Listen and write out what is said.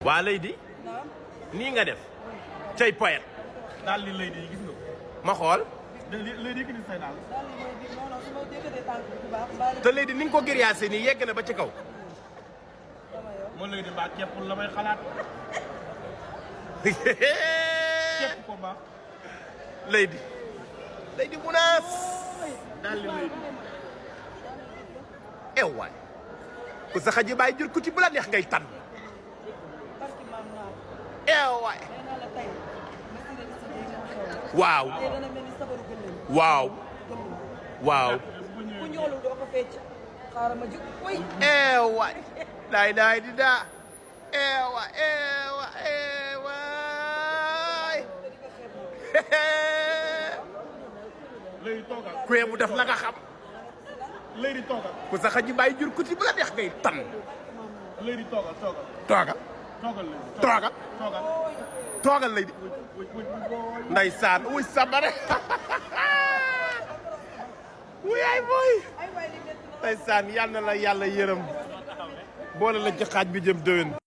waa lay di nii nga def tey poète daal li lay di gis nga ma xool lay di gis say daal te lay di ni nga ko giriyaase nii yegg na ba ci kaw moom lay di mbaa keppul la may xalaat kepp ko mbaa lay di munaas daal li lay di ew waay ku sa xaji bàyyi jur ku ci bu la neex ngay tànn ew waay waaw waaw waaw ku ñoolu doo ko fecc xaaral ma jóg koy ew waay daay di daa ewaay lay toogal kuye bu def la nga xam lay di toogal ku sa xaji bàyyi jur ku ci bu la neex ngay tànn lay di toogal toogal toogal lay di ndeysaan wuy sabare wuy ay boy ndeysaan yal na la yàlla yërëm boole la ci xaaj bi jëm déwén